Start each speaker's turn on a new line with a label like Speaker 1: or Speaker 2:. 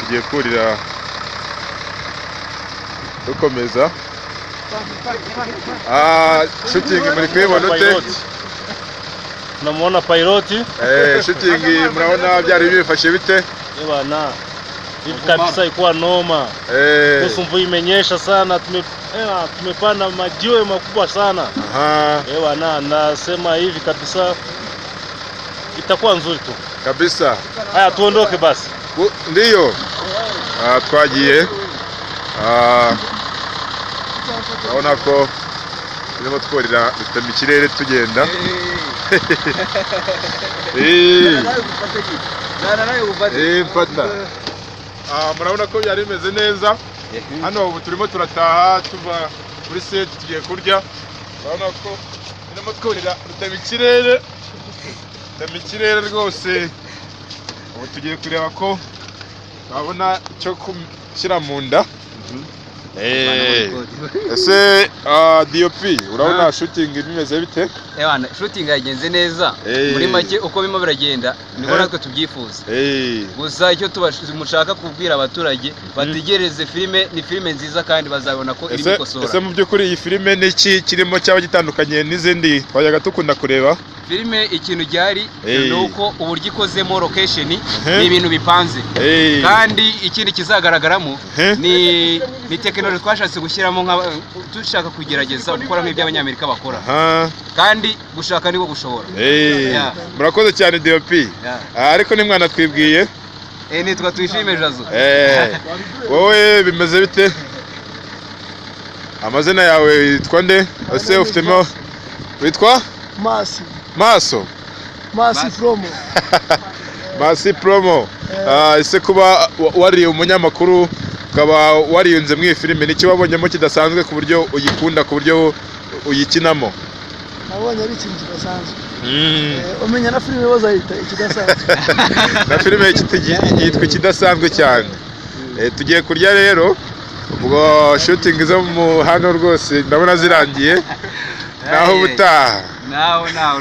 Speaker 1: Tugiye kurira dukomeza. Shooting muri kuyibona ute?
Speaker 2: Tunamuona pilot.
Speaker 1: Shooting murabona byari bifashe bite?
Speaker 2: Bana, hivi kabisa ikuwa noma. Kuhusu mvua imenyesha sana, tumepanda majiwe makubwa sana. Bana, nasema hivi kabisa itakuwa nzuri tu.
Speaker 1: Kabisa.
Speaker 2: Haya, tuondoke basi.
Speaker 1: Ndiyo. Twagiye. Urabona ko turimo twurira rutema ikirere tugenda. Mfata. Murabona ko byari bimeze neza. Hano ubu turimo turataha tuva kuri set, tugiye kurya. Urabona ko turimo twurira rutema ikirere. Rutema ikirere rwose. Ubu tugiye kureba ko twabona icyo gushyira mu nda. Ese DOP, urabona shooting bimeze bite?
Speaker 3: Ewana, shooting yagenze neza. Muri make uko birimo biragenda niko natwe tubyifuza. Gusa icyo mushaka kubwira abaturage, bategereze filime, ni filime nziza kandi bazabona ko irimo
Speaker 1: Ese
Speaker 3: ikosora.
Speaker 1: ese mu by'ukuri iyi filime ni iki kirimo cyaba gitandukanye n'izindi twajyaga dukunda kureba?
Speaker 3: Filime ikintu gihari ni uko uburyo ikozemo, location, ni ibintu bipanze. Kandi ikindi kizagaragaramo ni tekinoloji twashatse gushyiramo, nka dushaka kugerageza gukora nk'ibyo Abanyamerika bakora. Kandi gushaka niko gushobora. Yeah.
Speaker 1: Murakoze cyane, DOP. Ariko nimwana twibwiye.
Speaker 3: Nitwa Tuyishime Jazo.
Speaker 1: Wowe bimeze bite? Amazina yawe witwa nde? Ese ufitemo witwa?
Speaker 4: Masi.
Speaker 1: Maso.
Speaker 4: Masi Promo.
Speaker 1: Masi Promo. Ese kuba wari umunyamakuru ukaba wariyunze mu iyi filime, nicyo wabonyemo kidasanzwe ku buryo uyikunda, ku buryo uyikinamo?
Speaker 4: Nabonye ari ikintu kidasanzwe. Umenya na filime bazayita ikidasanzwe.
Speaker 1: Na filime yitwa ikidasanzwe cyane. Tugiye kurya rero. Ubwo shooting zo mu hano rwose ndabona zirangiye, naho ubutaha.
Speaker 3: Naho naho.